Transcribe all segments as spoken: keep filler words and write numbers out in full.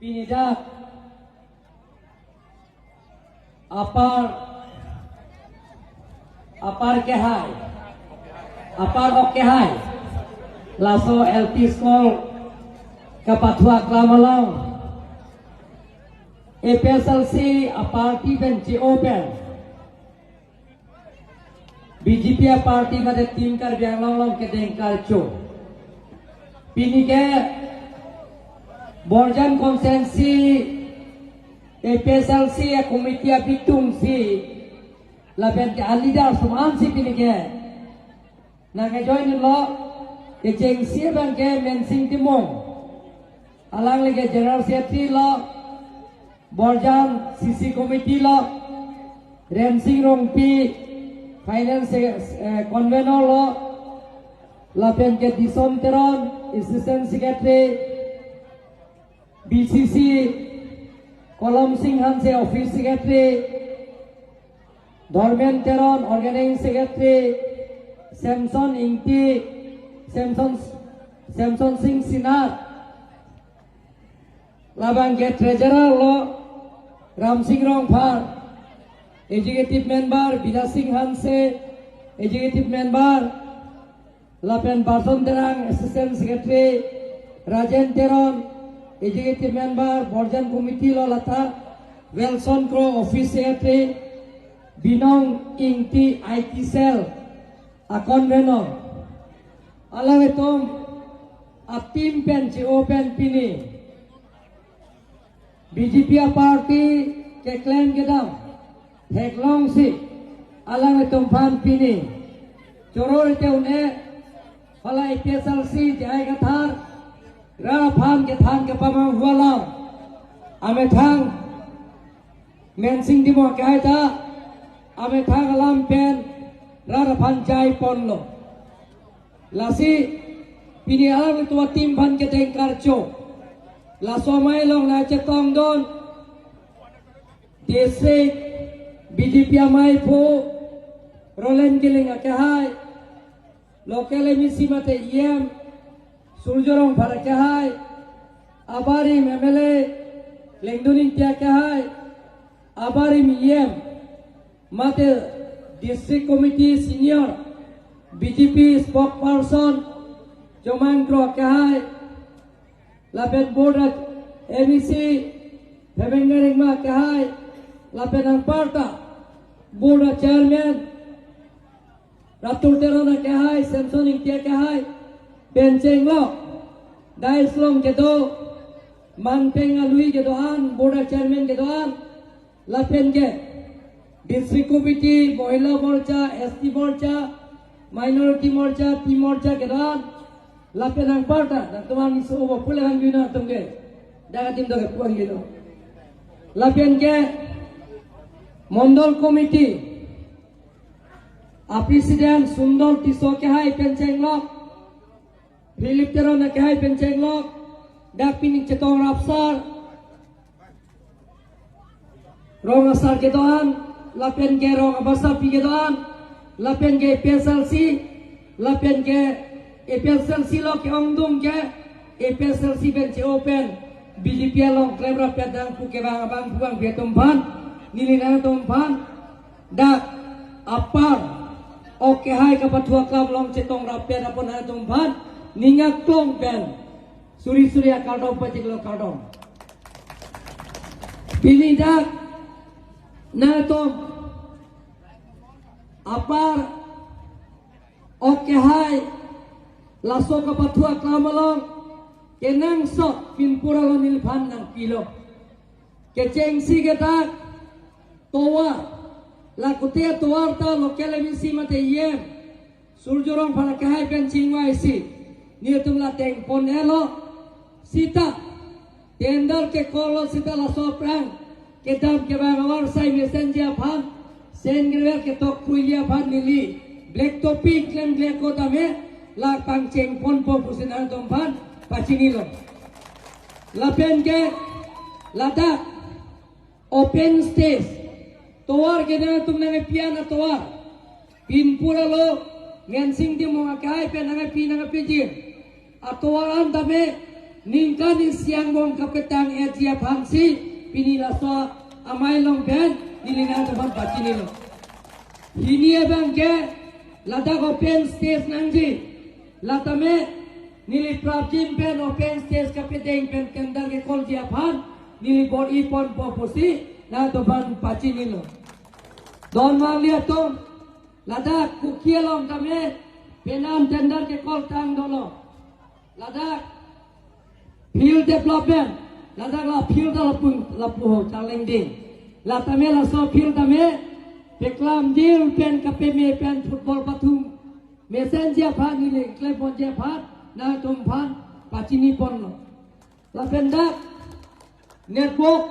Pini dak apar, apar kehai, apar ok kehai, laso L P school kapathu aklam along A P H L C a-party pen che-open B J P a-party mate Team Karbi Anglong along kedeng karcho. Pini ke Borjan constituency A P H L C a-committee abitung si lapen ke a-leader suman si pini ke nangkejoin lo, kechengsi abang ke Mensing Timung, alangli ke General Secretary lo, Borjan C C Committee lo, Rensing Rongpi Finance, eh, Convenor lo, lapen ke Dison Teron Assistant Secretary, B C C, Kolom Sing Hanse Office Secretary, Dharmen Teron Organizing Secretary, Samson Ingti, Samson, Samson Sing Sinar, labang ke Treasurer lo, Ramsing Rongphar, Executive Member, Bida Sing Hanse, Executive Member, lapen Bason Terang Assistant Secretary, Rajen Teron Executive Member, Borjan Committee lo, lata Wilson Kro Office Secretary, Binong Ingti I T Cell a-convenor. Alanglitum a-team pen che-open pini B J P a-party keklem kedam theklongsi alanglitum aphan pini choro rite un-e, hala A P H L C J I Kathar rat aphan kethan kepamanghu alam, amethang Mensing Timung kehai ta amethang alam pen rat aphan jai ponlo. Lasi pini alanglitum a-team aphan kedeng karcho. Laso amei along nangchetongdun District B J P ameiphu Roland Killing akehai, local M A C mate E M Surjya Rongphar akehai, abarim M L A Lengdun Ingti akehai, abarim E M mate District Committee Senior B J P Spokesperson Chomang Kro akehai, lapen Board a-, M A C Phebenga Rengma akehai, lapen anparta Board a-Chairman Ratur Teron akehai, Samson Ingti akehai pen chenglok, dais along kedo, manpeng alui kedo-an, Board a-Chairman kedo-an, lapen ke District Committee, Mohila Morcha, S T Morcha, Minority Morcha, Pi Morcha kedo-an, lapen anparta, nangtum arni so obo pule hang gino atum ke, dak a-team do ke puang gino. Lapen ke Mondol Committee a-President Sundor Tisso akehai pen chenglok, Philip Teron akehai pen chenglok, dak pini chetong rapsar, rong asar kedo-an, lapen ke rong abasapi kedo-an, lapen ke A P H L C, lapen ke A P H L C lo ke-ongdung ke, A P H L C pen che-open B J P along klemrap pet nangpu kevang abangphu abangpi atum aphan, neli nangtum aphan dak apar ok kehai kapathu aklam along chetong rap pet apot nangtum aphan ning aklong pen suri suri akardom pachiklo, kardom. Pini dak nangtum apar ok kehai laso kapathu aklam along kenangsot pinpur along neliphan nangpilo. Kechengsi ke dak tovar, la kote tovar ta local M A C mate E M Surjya Rongphar akehai pen chingvaisi nelitum la tengpon-elo. Sita tender kekoklo, sita laso aphrang kedam kevang avarsai mesenji aphan, sengrever ketok kruiji aphan neli black topping klemkle ako tame la pangchengponpo pusi nangtum aphan pachinilo. Lapen ke ladak open stage tovar ke nangtum nangkepi-an atovar, pinpur alo Mensing Timung akehai pen nangkepi nangkepiji atovar an tame Ningkan isi angbong kapetang-etji aphansi pini laso amei along pen neli nangtum aphan pachinilo. Hini abang ke ladak open stage nangji. Latame neli prapjin pen open stage kapedeng pen tender kekolji aphan neli bor-iponpo pusi nangtum aphan pachinilo. Don marli atum, ladak Kuki along tame penang tender kekol tang dolo. Ladak field development, ladak la field lapu, lapu ho Charlengding. Latame laso field tame peklam dil pen kapeme pen football pathum mesenji aphan neli klemponji aphan nangtum aphan pachiniponlo. Lapen dak network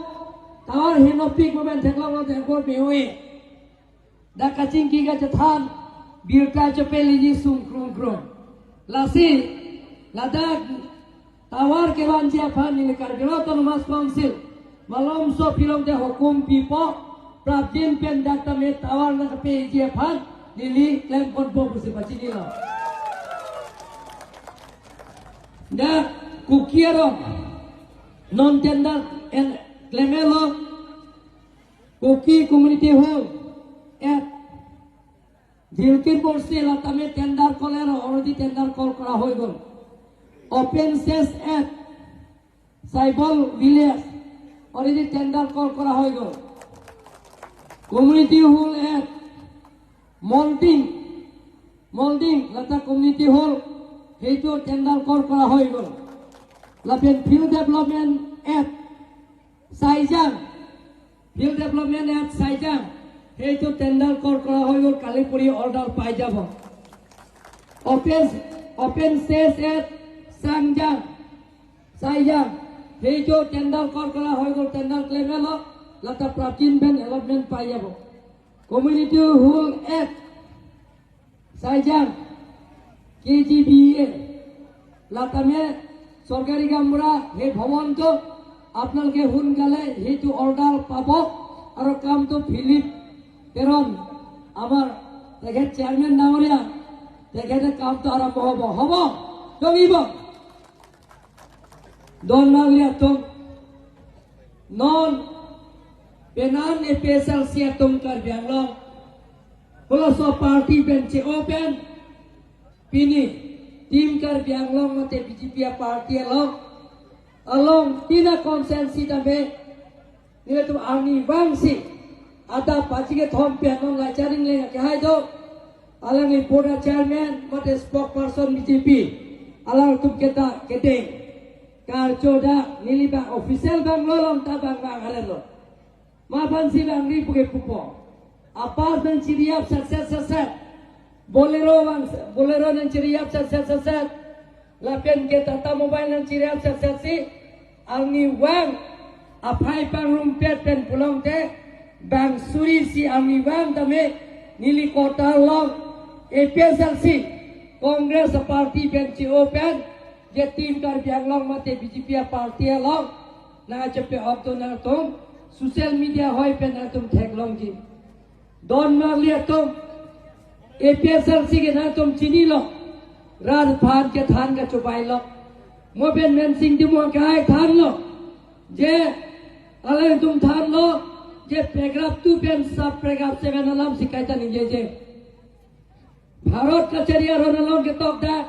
tower henopik momen theklong lo network me-oi. Dak kachingki kachethan birta chepeliji sung krung krung. Lasi ladak tower kevanji aphan neli Karbi Anglong Autonomous Council malomso pilong te hukum pipo, prapjin pen dak tame tower nangkapeji aphan neli klemponpo pusi pachinilo. Dak Kuki arong non tender en klemelo. Kuki Community Hall at Dilkin Borsi latame tender call ero already tender call kora hoigol. Open Stage at Saibol Village already tender call kora hoigol. Community Hall at Molding, Molding lata Community Hall heitu tender call kora hoigol. Lapen Field Development at Saijang, Field Development at Saijang heitu tender call kora hoigol, kali puri order pai jabo. Open, Open Stage at Sangjang, Saijang heitu tender call kora hoigol, tender klemelo, lata prapjin pen allotment pai jabo. Community Hall at Saijang, K G B A, latame sorkari gamra he bhavan to, apnal ke hun gale heitu order pabo, aro kam to Philip Teron, amar tekhet chairman dangoriya, tekhet kam to arambho hobo, hobo, dong ibo. Don marli atum, non penang A P H L C atum Karbi Anglong halaso party pen che-o pen pini Team Karbi Anglong mate B J P a party along, along tina constituency tame nelitum arni vangsi adap pachi kethom pen non Laicharing leng akehai do, alangli board chairman mate spokesperson B J P, alangtum keta kedeng karcho dak neli bang official bang lolong ta bang bang arelo. Ma aphansi bang ri puke pupo. Apas nangchiri-ap set set set set. Bolero bang, Bolero nangchiri-ap set set set set. Lapen ke Tata Mobile nangchiri-ap set set si. Arnivang aphai pangrumpet pen pulote bang suri si arnivang tame neli kota along A P H L C Congress party pen che-o pen je Team Karbi Anglong mate B J P a party along nangchepe-ok to nangtum social media hoi pen nangtum theklongji. Don marli atum, A P H L C ke nangtum chinilo, rat aphan kethan kachobailo. Mo pen Mensing Timung akehai thanlo, je alangtum thanlo, je paragraph two pen sub paragraph seven alam si kaita ningjeje. Bharat kachari aron along ketok dak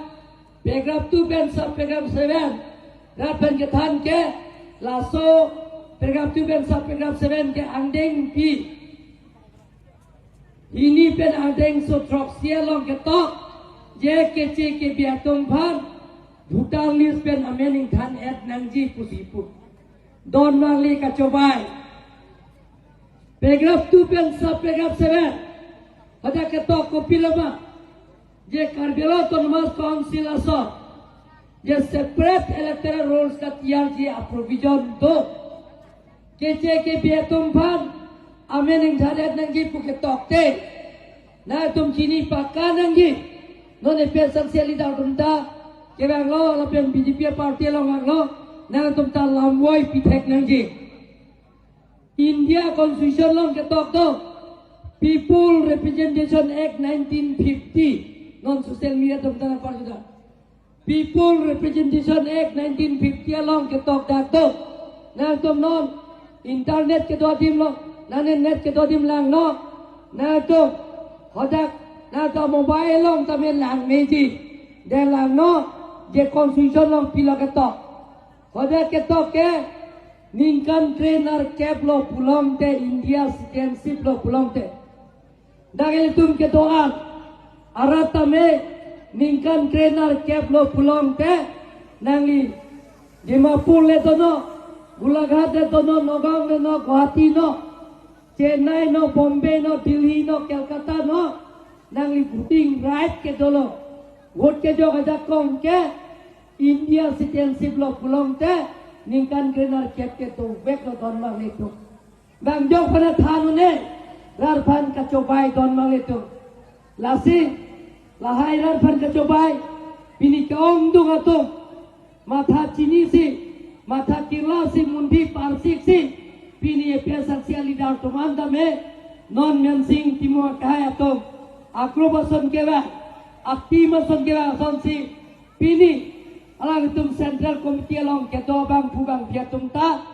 paragraph two pen sub paragraph seven rat pen kethan ke laso paragraph two pen sub paragraph seven ke angdengpi hini pen angdengso throksi along ketok je keche kebi atum aphan voter list pen amen ingthan-et nangji pusi pu. Don marli kachobai. Paragraph two pen sub paragraph seven. Hadak ketok kopilo ma? Je Karbi Anglong Autonomous Council ason je separate electoral rolls katiyarji a-provision do. Keche kebi atum aphan amen ingthan-et nangji pu ketok te, nangtum chini pakka nangji. Non A P H L C leader atum ta kevanglo lapen B J P party along vanglo, nangtum ta lamvoi pithek nangji. India Constitution along ketok do, People Representation Act nineteen fifty, non social media atum ta nangpar juda. People Representation Act nineteen fifty along ketok dak do. Nangtum non internet kedo adim lo, nane net kedo adim langnon. Nangtum hadak nangtum mobile along tame lang meji. Dei langnon, je constitution along pilo ketok. Hadak ketok ke ningkan krenerkep lo pulote India citizenship lo pulote. Dak ilitum kedo-an arat tame ningkan krenerkep lo pulote nangli Dimapur le donon, Golaghat le donon, Nagaon le non, Guwahati non, Chennai non, Bombay non, Delhi non, Kolkata non, nangli voting right kedo lo. Vote kejok ajakong ke India citizenship lo pulote ningkan krenerkep ke dovek lo don abang ilitum. Bang jok pen than un-e, rat aphan kachobai don abang ilitum. Lasi lahai rat aphan kachobai, pini ke-ongdung atum matha chinisi, matha kirlasi, mundi parsiksi, pini APHLC aleader atum an tame non Mensing Timung akehai atum agrup ason kevang, a-team ason kevang asonsi pini alangtum Central Committee along kedo abangphu abangphi atum ta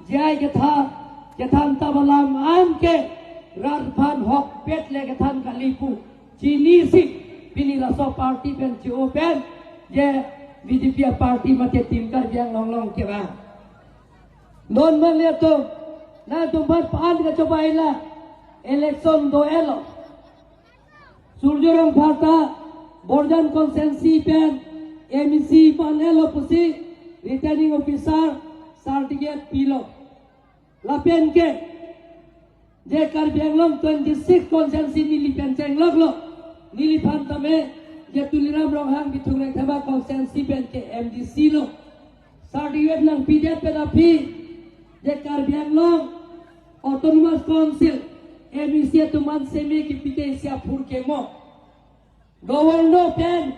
jai kethan, kethan ta alam an ke rat aphan hokpet le kethan kali pu chinisi pini laso party pen chi-o pen je BJP a-party mate Team Karbi Anglong along kevang. Non abang ilitum, nangtum aphan pa-an kachobai la, election do-et lo. Surjya Rongphar ta Borjan constituency pen MAC pan-et lo pusi returning officer certificate pilo. Lapen ke je Karbi Anglong twenty six constituency neli pen chenglok lo. Neliphan tame je Tuliram Ronghang Bithung Rengthama constituency pen ke MDC lo. Certificate nangpidet pen aphi je Karbi Anglong Autonomous Council MAC atum an seme kepite isi aphurkimo. Governor pen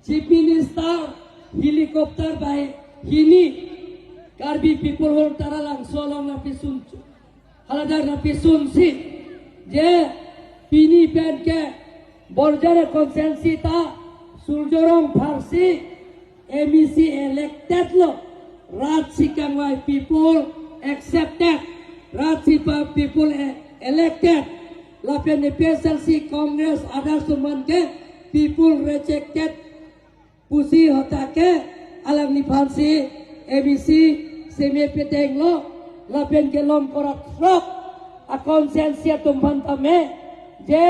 Chief Minister helicopter bai hini Karbi People Hall Taralangso along nangpisun, haladak nangpisunsi je pini pen ke Borjan constituency ta Surjya Rongphar si MAC elected lo, rat si kangvai people accepted, rat si pa people e-, elected. Lapen APHLC, Congress, others atum an ke people rejected pusi hadak ke alangliphan si MAC seme peteng lo, lapen ke Longkor athroksi a-constituency atum aphan tame je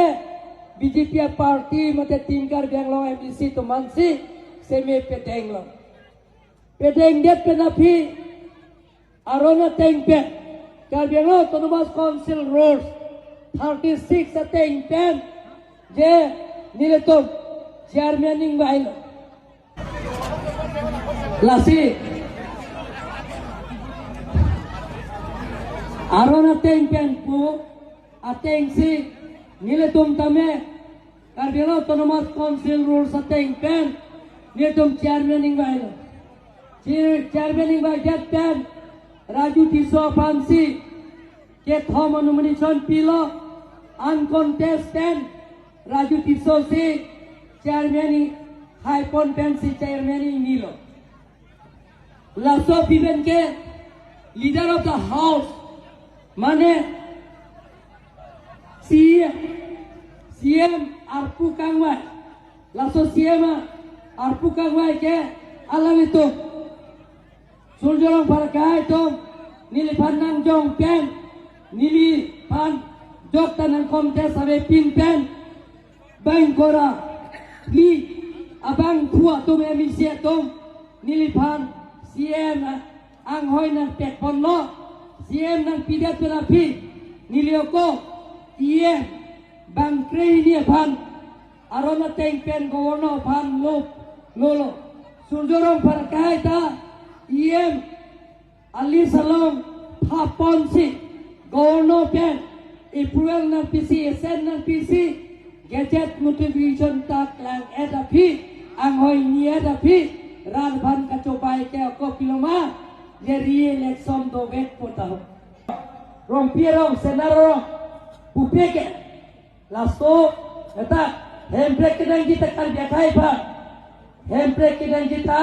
BJP a-party mate Team Karbi Anglong MAC atum an si seme peteng lo. Petengdet pen aphi aron ateng pen Karbi Anglong Autonomous Council Rules thirty six ateng pen je nelitum chairman ingvai lo. Lasi aron ateng pen pu atengsi nelitum tame Karbi Anglong Autonomous Council Rules ateng pen nelitum chairman ingvai lo. Chi-, chairman ingvaidet pen Raju Tisso aphan si kethom a-nomination pilo, uncontested pen Raju Tisso si chairman i-, haipon pensi chairman ingnilo. Laso aphi pen ke leader of the house, mane C E M, C E M arpu kangvai, laso C E M a-, arpu kangvai ke alanglitum Surjya Rongphar akehai atum neliphan nangjong pen, neliphan jokta nang contest avepin pen, bang kora phli abangphu atum MAC atum neliphan C E M anghoi nangpet ponlo, C E M nangpidet pen aphi neli ako E M bangkre hini aphan aron ateng pen governor aphan lo, lo lo. Surjya Rongphar akehai ta E M a-list along thaponsi governor pen approval nangpisi, assent nangpisi, gazette notification ta klang-et aphi, anghoi ni-et aphi, rat aphan kachobai ke ako piloma, je re-election dovek pu ta ho. Rongpi arong, Sena arong pupe ke laso, eta, hemprek kenangji ta Karbi akhei aphan. Hemprek kedeng kita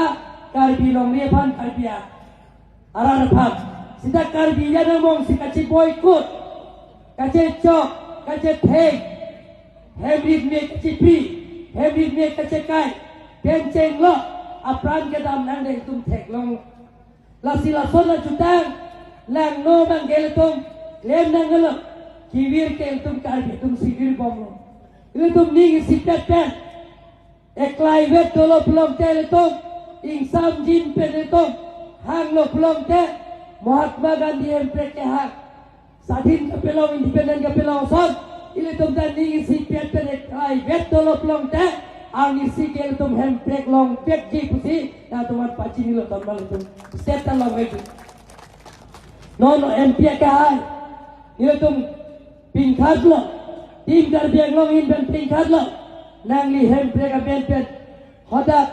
Karbi longri aphan, Karbi arat aphan. Sita Karbi anamong si kachiboycott, kachechok, kachetheng, hem rit me kachipri, hem rit me kachekai, pen chenglo, apran kedam nangdeng atum theklong. Lasi lason ajutang, langno abang ke ilitum klem nanglo, kevir ke ilitum Karbi atum si virbomlo. Ilitum ning isipet pen eklaivet dolo pulote ilitum ingsamjin pen ilitum hanglo pulote Mahatma Gandhi hemprek kehang, sadhin kapelong, independent kapelong ason ilitum ta ning isipet pen eklaivet dolo pulote arnisi ke ilitum hemprek longpetji pusi nangtumphan pachinilo, tonbang ilitum step ta longvekji. Non M P akehai, ilitum pingkhatlo, Team Karbi Anglong ahin pen pingkhatlo, nangli hemprek amen pen hadak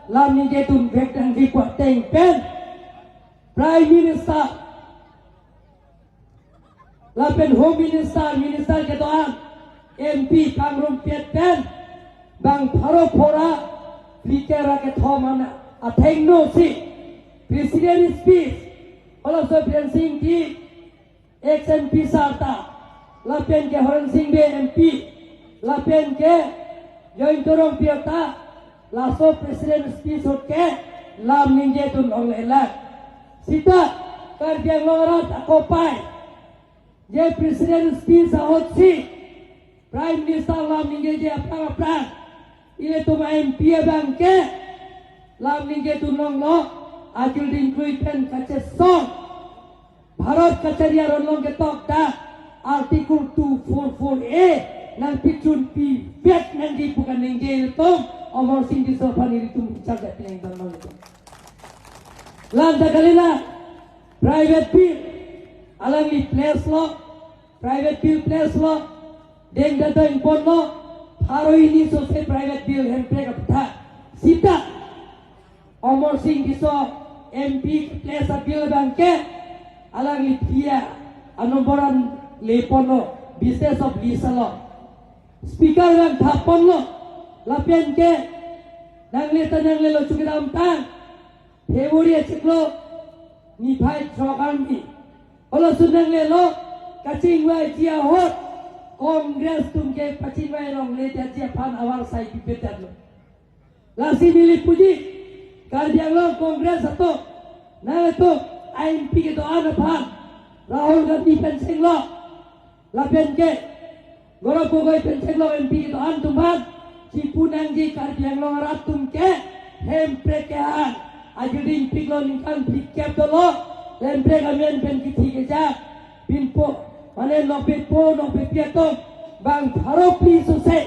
lam ningje atum vek nangji pu ateng pen Prime Minister lapen Home Minister, Minister kedo-an, M P pangrumpet pen bang pharo phora, phlikep ra kethom ana athengno si President speech, halaso Biren Singh Engti, ex M P sir ta, lapen ke Horen Sing Bey M P, lapen ke Jayanta Rongpiyo ta, laso President speech ahut ke lam ningje atum onglelang. Sita Karbi Anglong arat akopai, je President speech ahut si Prime Minister lam ningjeji aphrang aphrang, ilitum M P abang ke lam ningje atum longlo, ajul dingklui pen kachesong, Bharat kachari aron along ketok ta Article two four four A nangpichunpi vek nangji pu kaningje ilitum Amarsing Tisso aphan ilitum bichar jati nang bang ilitum. Lam ta kalina, private bill alangli place lo, private bill place lo, deng data ingpon lo, pharo hini sose private bill hemprek aphuthak. Sita Amarsing Tisso M P place a-bill abang ke alangli phia anumber an lepon lo, business of lisa lo. Speaker abang thapon lo, lapen ke nangle ta nanglelo, chukidam tang February achiklo niphai throk arni. Halaso nanglelo, kachingvaiji ahut Congress atum ke pachingvai longledetji aphan avarsai pipedetlo. Lasi neli puji, Karbi Anglong Congress atum, nangtum M P kedo-an aphan, Rahul Gandhi pen chenglo, lapen ke Gaurav Gogoi pen chenglo M P kedo-an atum aphan chipu nangji, Karbi Anglong arat atum ke hemprek kehang, ajuding piklo, ningkan phlikep dolo, hemprek amen pen kithi kejak, pinpo, mane nokpepo nokpepi atum bang pharo phli sose,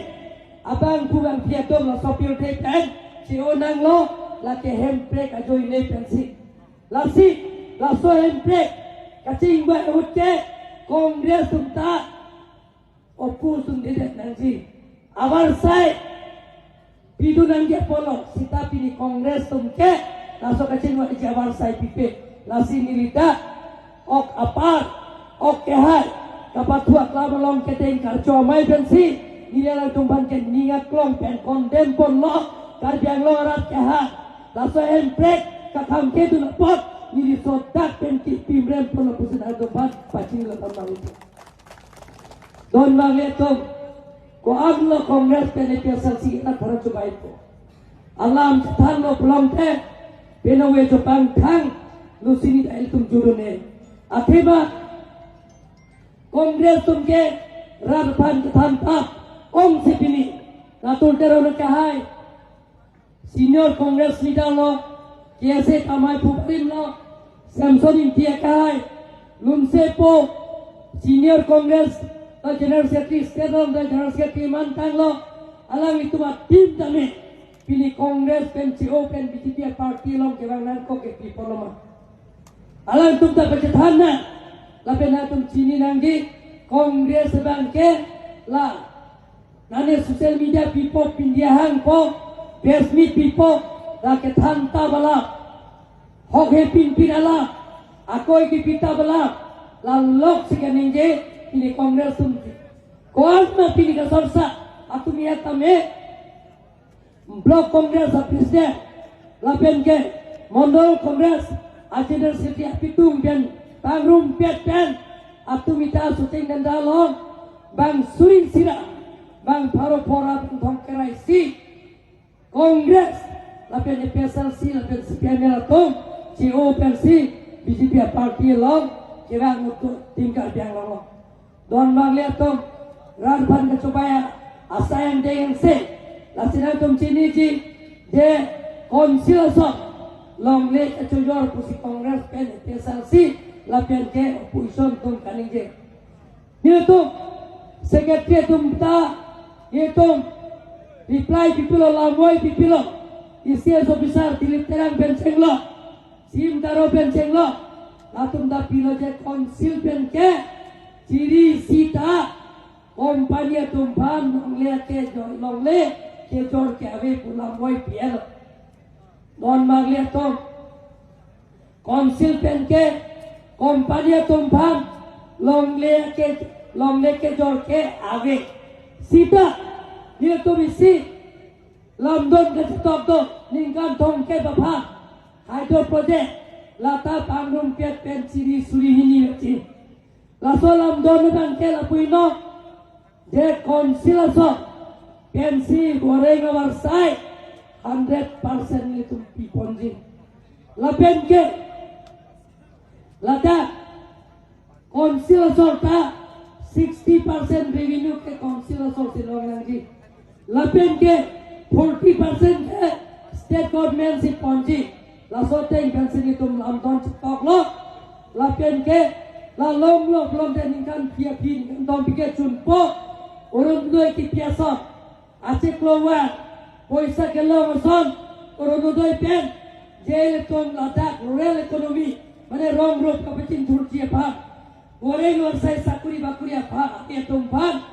abangphu bangphi atum laso pirthe pen che-o nanglo, lake hemprek ajoine pensi. Lasi laso hemprek kachingvai ahut ke Congress atum ta oppose dundedet nangji, avarsai pidun nangji apotlo, sita pini Congress atum ke laso kachingvaiji avarsai pipe. Lasi neli ta ok apar, ok kehai, kapathu aklam along keteng karcho amei pensi neli alangtum aphan ke ning aklong pen condemn ponlo. Karbi Anglong arat kehang, laso hemprek kakhang kedun apot neli sodak pen kipimrem ponlo pusi nangtum aphan pachinilo, tonbang ilitum. Tonbang ilitum, ko-an lo Congress pen A P H L C arat tharan chubaipo. Alam chethanlo pulote, penang ave chopangthang, lusini ta ilitum jurune. Athema Congress atum ke rat aphan kethan tap, ongsi pini Atul Teron akehai, senior Congress leader lo, K S A Thamai Phubarim lo, Samson Engti akehai, lumsepo senior Congress, eh, General Secretary, State along General Secretary mantanglo, alanglitum a-team tame pini Congress pen che-o pen B J P a-party along kevang nangkok ke pi apotlo ma? Alangtum ta pachethan nang, lapen nangtum chini nangji, Congress abang ke la nane social media pipo, pindai hangpo, press meet pipo, la kethan tap alam, hok hepinpin alam, akoi kepi tap alam, la lok si kaningje pini Congress atum. Ko-an ma pini kasorsa atum ya tame Block Congress a-president lapen ke Mondol Congress a-general secretary apitum pen pangrumpet pen atum ita shooting danda along bang suri isi ra, bang pharo phongo ra, bang thomkep ra isi Congress lapen A P H L C lapen C P I M L atum che-o pensi B J P a-party along kevang utu Team Karbi Anglong along. Don Mangle atum, rat aphan kachobei asai angdeng angse. Lasi nangtum chiniji, je council ason longle kachojor pusi Congress pen A P H L C lapen ke opposition atum kaningje. Nelitum secretary atum ta, nelitum reply pipilo, lamvoi pipilo, E C S officer Dilip Terang pen chenglo, Sim Taro pen chenglo, latum ta pilo je council pen ke chiri sita company atum aphan longle kejor, longle kejor ke-ave pu lamvoi pilo. Don Mangle atum, council pen ke company atum aphan longle ke, longle kejor ke-ave. Sita nelitum isi lamdon kachetokdun, ningkan thomkep aphan hydro project lata pangrumpet pen chiri suri hini vekji. Laso lamdon abang ke lapu-i non, je council ason pensi goreng avarsai hundred percent nelitum piponji. Lapen ke ladak council ason ta sixty percent revenue ke council asonsi longnangji. Lapen ke forty percent ke state government si ponji. Laso ateng pensi nelitum lamdon chetoklo. Lapen ke la longlo pulote ningkan phli aphi, ningkan thompi ke chunpo Orunodoi kipi ason achiklo vang poisa kelong ason Orunodoi pen, je ilitum ladak rural economy, mane rong rup kapachingthurji aphan, goreng avarsai sakuri bakuri aphan, atum aphan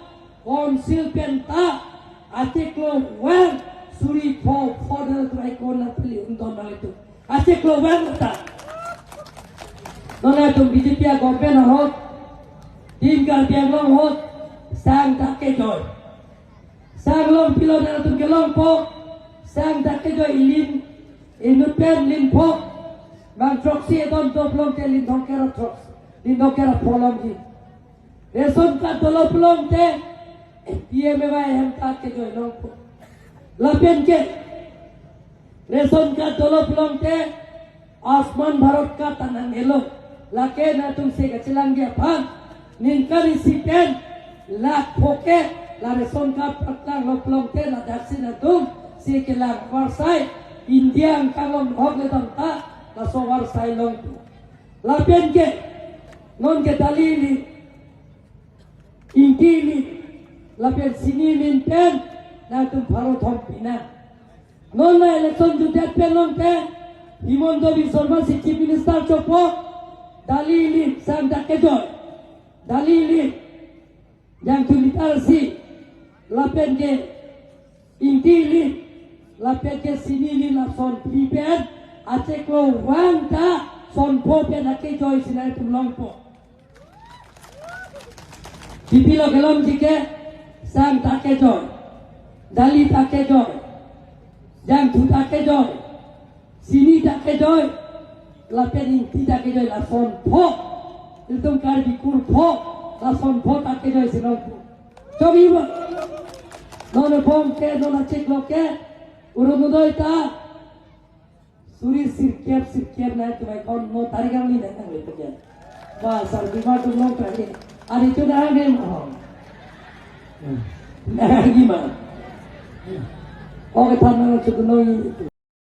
council pen ta achiklo vang suri pho pho dal try kona pili undon nang itu. Achiklo vang ta. Non atum B J P a-government ahut, Team Karbi Anglong ahut, sang ta kejoi. Sang longpilo, nangtum kelongpo, sang ta kejoi, ilin inut pen linpo. Bang throksi edon do pulote lin thomkep ra throksi, lin thomkep ra pho longji. Ration card dolo pulote P M A Y hem ta kejoi longpo. Lapen ke ration card dolo pulote Ayushman Bharat card ta nang-elo. Lake nangtumsi kachelangji aphan, ningkan isi pen lakh pho ke la ration card paklanglo pulote ladaksi nangtumsi kelang avarsai, India angkang along hok le dam ta laso avarsai longpo. Lapen ke non ke dali ilin, ingti ilin lapen sini ilin pen nangtum pharo thompi nang. Non la election jutdet pen longte Himanta Biswa Sarma si Chief Minister chopo, dali ilin sang ta kejoi, dali ilin jangthu litar isi, lapen ke ingti ilin lapen ke sini ilin lason phli pen achiklo vang ta son pho pen akejoisi nangtum longpo. Pipilo kelongji ke, sang ta kejoi, dali ta kejoi, jangthu ta kejoi, sini ta kejoi, lapen ingti ta kejoi, lason pho. Ilitum Karbi kur pho, lason pho ta kejoisi longpo. Chokji ma? Non bom ke, non achiklo ke, Orunodoi ta suri sirkep sirkep nangtum ai kon no tarik angni nang nang le pekan. Ba sarbima atum long tangni. Ari tu nang ne ma. Nang lagi ma. Oke, than nang chutu noi.